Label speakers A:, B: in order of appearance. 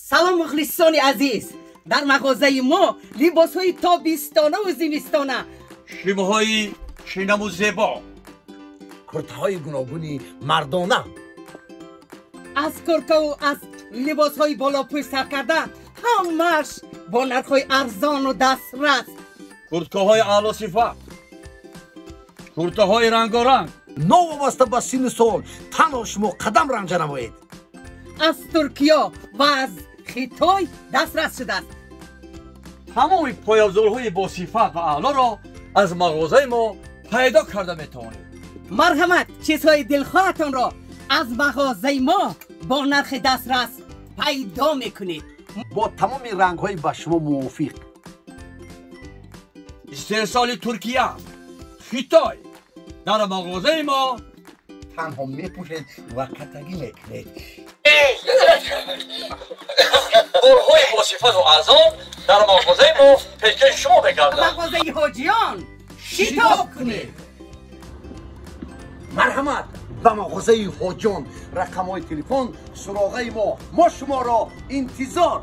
A: Салом, мухлисони азиз! Дар мағозаи мо либосҳои тобистонаву зимистона,
B: шимҳои шинаму зебо,
C: куртаҳои гуногуни мардона,
A: аз куркаву аз либосҳои болопӯш сар карда ҳамааш бо нархҳои арзону дастрас,
B: курткаҳои аълосифат, куртаҳои рангоранг.
C: Новобаста ба синну сол, танҳо шумо қадам ранҷа намоед.
A: Аз Туркия ва аз Хитой дастрас шудааст.
B: Тамоми пойафзолҳои босифат ва аълоро аз мағозаи мо пайдо карда метавонед.
A: Марҳамат, чизҳои дилхоҳатонро аз мағозаи мо бо нархи дастрас пайдо мекунед.
C: Бо тамоми рангҳои ба шумо мувофиқ.
B: Истеҳсоли Туркия, Хитой дар мағозаи мо.
C: Танҳо мепӯшед ва катагӣ мекунед.
B: Борҳои босифату арзон дар мағозаи мо пешкаши шумо мегардад.
A: Мағозаи Ҳоҷиён шитоб кунед.
C: Марҳамат ба мағозаи Ҳоҷиён. Рақамҳои телефон, суроғаи мо, мо шуморо интизор.